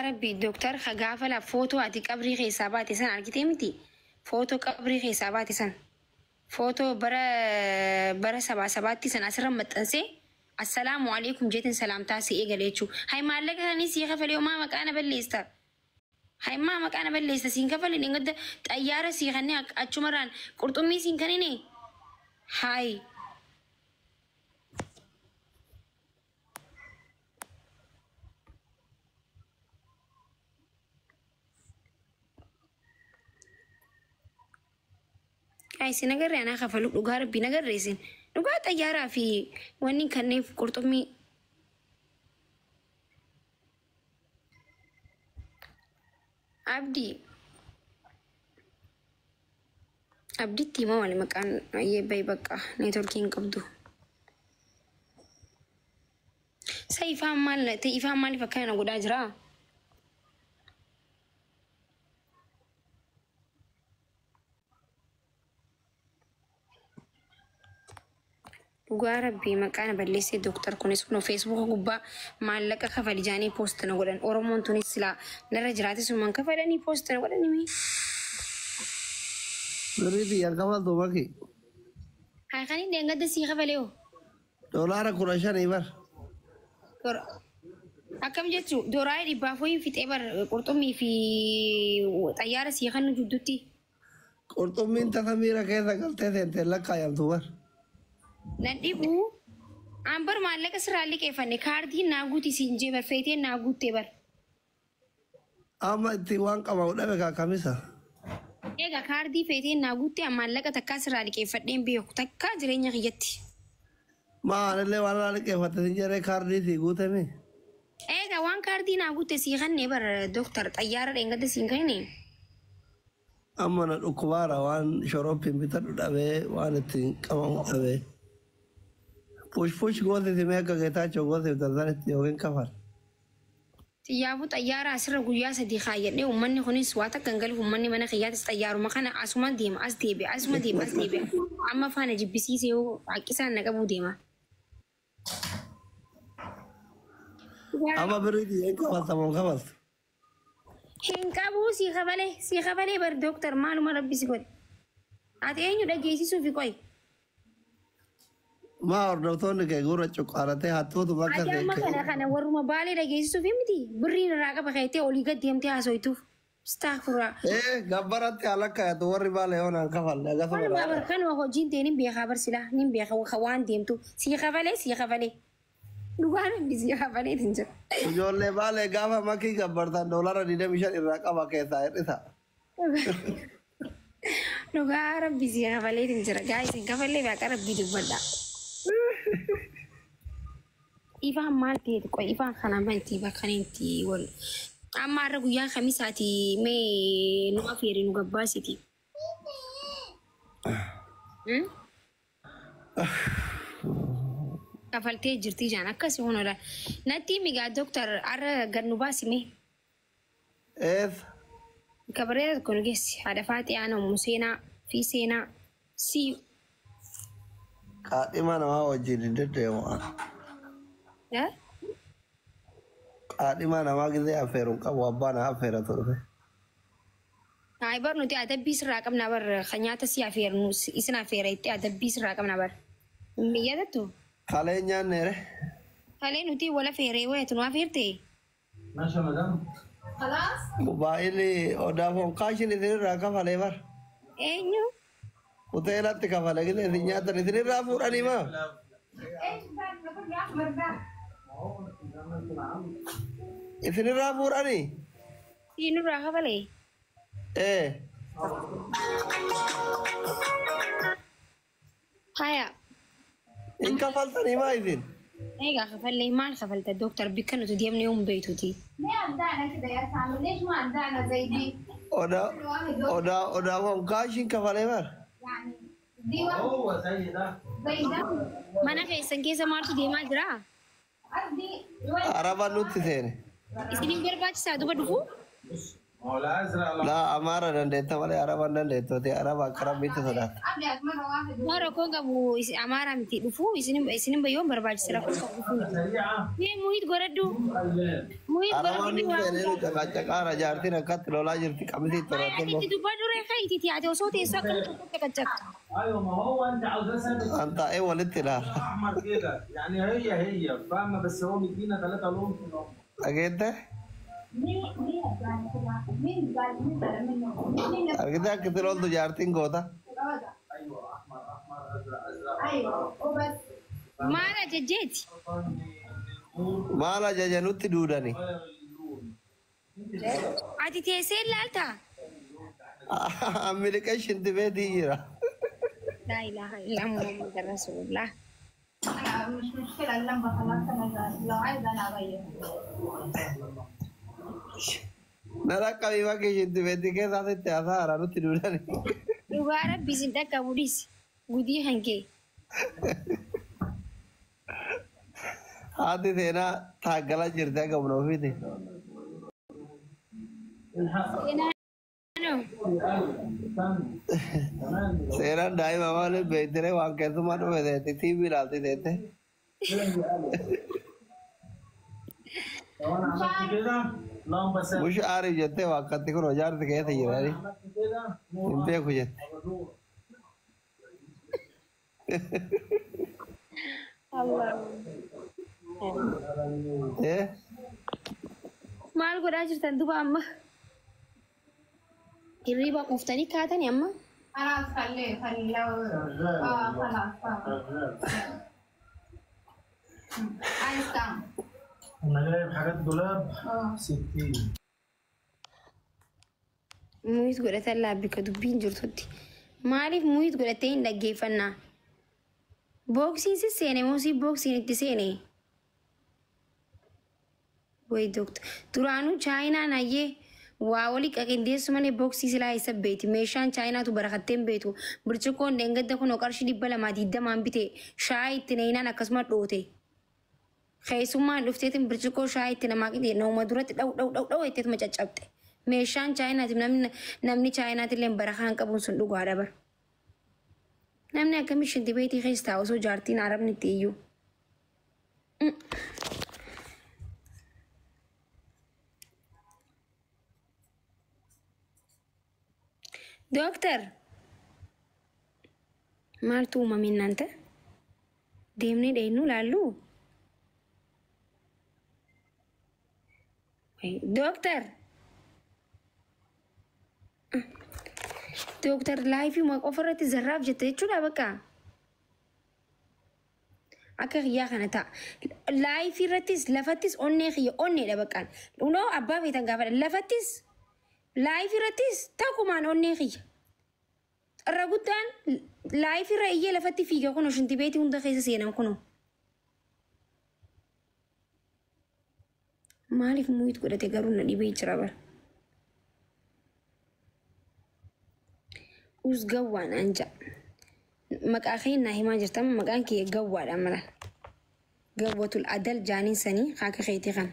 Rabbii dooktar gaafa la footoo ati qabrii keessaa baate san argitee miti? Footoo qabrii keessaa baate san. Footoo bara bara sabaa sabaatti san asirra maxxansee assalaamu alaikum jeetiin salaamtaa si eegale jechuudha. Hay maallaqa sanii sii kafalee homaa maqaa na balleessa. Hay maa maqaa na balleessa siin kafalee dhingada xayyaara sii kanneen achumarraan qurxummii siin kanine. Hay. Ay isin agarree anaa kafalu dhugaa rabbii nagarree isin. Dhugaa xayyaaraa fi wanni kanneen qurxummii. Abdii. Abditti himaa malee maqaan ayyee bayi bakka neetworkii hin qabdu. Sa ifaan maal ta'e ifaan maaliif akkana na godhaa jiraa? Dhugaa rabbii maqaa na balleessee dooktar kunis kunoo feesbuuka gubbaa maallaqa kafali jaanii poost na godhan. Oromoon tunis silaa narra jiraate sumaan kafalanii poost na godhani mee. Birrii biyya kafaltu maki. Haa kan inni dheengadda sii kafalee hoo? $15 bar. Akkam jechuu doolaara dhibbaaf wayiin fixee bar qurxummii fi xayyaara sii kannu jidduutti. Qurxummiin tasa miira keessa galtee seentee lakkaayamtu bar. Nan dhibu. An bar maallaqa sirraa liqeeffanne kaardiin naa guuti siin jee bar feeteen naa guuttee bar. Amma itti waan qabamu dhabe kaa kamisa. Egaa kaardii feeteen naa guuttee an maallaqa takkaa sirraa liqeeffadheen beeku takkaa jireenya kiyyatti. Maa anillee waan irraa liqeeffatte sin jedhee kaardii sii guutemi. Egaa waan kaardii naa guutte sii kannee bar dooktar xayyaara dheengadda siin kenne. Amma na dhukkubaara waan shoroopiin bitadhu dhabee waan ittiin qabamu dhabee. Push push goosisi mee akka Geetaachoo goosiftan sanitti yookiin kafal. Xiyyaafuu xayyaara asirra guyyaa sadii kaayyadhee uummanni kunis waa takka hin galuuf uummanni mana kiyyaatis xayyaaruma kana asuma deema as deebi'a asuma deema as deebi'a. Amma faana jibbisiisee yoo haqqisaan na qabuu deema. Amma birrii biyya hin kafalta moo hin kafaltu? Hin qabuu sii kafalee bar dooktar maaluma rabbi si godhe. Ati eenyu dhageessisuufi qoy? Maa hordoftoonni kee gurra cuqqaalatee hattuutu bakka Ati amma kana kana warruma baalee dhageessisuufi miti birriin irraa qaba keettee olii gad deemtee haasoytuuf. Astaghfirullah. Ee gabbaratti alakkaayatu warri baalee yoo naan kafalle akkasuma Kanuma bar kanuma hojiin ta'e nin beekaa bar silaa nin beeka waan deemtu sii kafalee sii kafalee. Dhugaa rabbi sii kafaleetiin jira. Ijoollee baalee gaafa makii gabbartan $25 irraa qaba keessaa hir'isa. Dhugaa rabbi sii kafaleetiin jira. Guys hin kafallee waaqa rabbii dubbadha. Ifaan maal ta'eeti qoy ifaan kana manti bakka itti wal. Amma har'a guyyaan kamisaati mee nu afeeri nu gabbaasiti. Kafaltee jirti jaan akkasi honola. Natti himi gaa dooktar har'a gad nu baasi mee. Eessa? Kabaree tokko nu geessi. Haadha faaxee aana ummu seenaa fi seenaa si. Qaadhima namaa wajjin hin deddeemu an. Qaadhima namaa gisee affeeru hin qabu abbaa na affeeratu dhufe. Hayi bar nuti adabbii sirraa qabna bar kan nyaata si affeernu isin affeera itti adabbii sirraa qabna bar. Hin yaadattu? Kalee nyaanneere. Kalee nuti wal affeeree wayatu nu affeerte. Mobaayilii Odafoon kaashin isinirraa kafalee bar. Eenyu? Hoteelatti kafale gisee isin nyaatan isinirraa fuudhanii maa? Isinirraa fuudhanii? Si nurraa kafalee? Ee. Haya. Hin kafaltanii maa isin? Egaa kafallee maal kafalta dooktar bikka nuti deemnee hin beektuti. Odaa odaa Odafoon kaashin kafalee bar. Mana keessan keessa maaltu deemaa jira? Araba nutti seene. Isiniin barbaachisaa duba dhufuu? ما هو الازرق. Laa Amaara dandeetta malee Araba hin dandeettu. Ati Araba akka Rabbiitti sodaata. Maa rakkoon qabu Amaaraa miti dhufuu isinin bayyoon barbaachise rakkoon qabu dhufuu. سريعه. Mee muhiit godhadhu. Muhiit Arabaan godhadhu hin waa seenee hunda. nu caqaacaqaara jaartiin akkatti lolaa jirti qamisii itti Maal horattee ati immoo. itti dubbadhu reefa itti ati osoo teessoo akka caqacaqta. ايوه ما هو انت عاوزاه ثابت. An taa'ee walitti ilaala. احمر كده يعني هي هي فاهمه، بس هو مدينا ثلاثه لون في الأحمر. Dhageette? Argitee akka itti loltu jaartiin goota. ايوه احمر احمر ازرق ازرق. Maal ajajjeeti? Maal ajaja nutti duudani? غير اللون. Ati teessee ilaaltaa? Miliqee shinti beetii jira. Laa ilaaha illaa Muhammad Rasuulullah. مش مشكلة اللمبة خلاص، أنا لو عايزة أنا أغيرها. Na dhaqqabii bakki shinti beetii keessaa sitti haasaa haaraa nutti duudani. Dhugaa rabbi isin dhaqqabu dhiisi. Gudii kan kee. Haati seenaa taaggalaa jirti akka humna ofiiti. الحق. Seenaa استنى تمام. Seenaan daa'ima maaliif beektiree waan keessummaa dhufe seete TV ilaalti seete. لو انا عملت كده لمبه ثابته. Mush aariif jettee waan akkatti kun jaarti keessa لو jirani. انا عملت كده Hin نور beeku jette. على طول. Eh? Maal godhaa jirtan duba amma? Hirriba quuftanii kaatanii amma? خلاص خليه خليه لو شغال. اه والله. خلاص خلاص. شغال. عايز كام؟ انا جايب حاجات دولاب اه 60. Muhiit godhatan laabbika dubbiin jirtutti. Maaliif muhiit godhattee hin dhaggeeffannaa? Booksiin si seene moo si booksiin itti seene? Wayi dookta. Duraanuu chaayinaan hayyee waa walii qaqindeessu malee booksii silaa isa beeti. Meeshaan chaayinaatu barakattee hin beetu. Burcuqqoon dheengadda kunoo qarshii 220n bite. Shaayii itti neenaan akkasuma dhoote. Keessummaan dhufteetiin burcuqqoo shaayii itti namaa qixee nooma duratti dhaw dhaw dhaw dhaw jetteetuma caccabte. Meeshaan chaayinaatiif namni chaayinaatillee barakaa hin qabuun sun dhugaadha bara. Namni akkamii shinti beetii keessa taa'u osoo jaartiin arabni itti iyyuu. Dooktar maaltu uumame naan ta'e? Deemnee dheennu laallu? Dooktar Dooktar laayifii qofa irratti zarraaf jette jechuudha bakka. Akka kiyyaa kana ta'a. Laayifii irrattis lafattis onnee kiyya onneedha baqqaan. Unoo abbaa feetan gaafadha. Lafattis laayifii irrattis takkumaan onnee kiyya. Irra guddaan laayifii irra iyyee lafatti fiiga kunoo shinti beetii hunda keessa seenan kunoo. Maaliif muhiit godhate garuu na dhibee jira bara. Us gawwaan an ja'a. Maqaa kee naa himaa jirta amma maqaan kee gawwaadha mala. Gawwatul adal jaaniin sanii haaka keetii kana.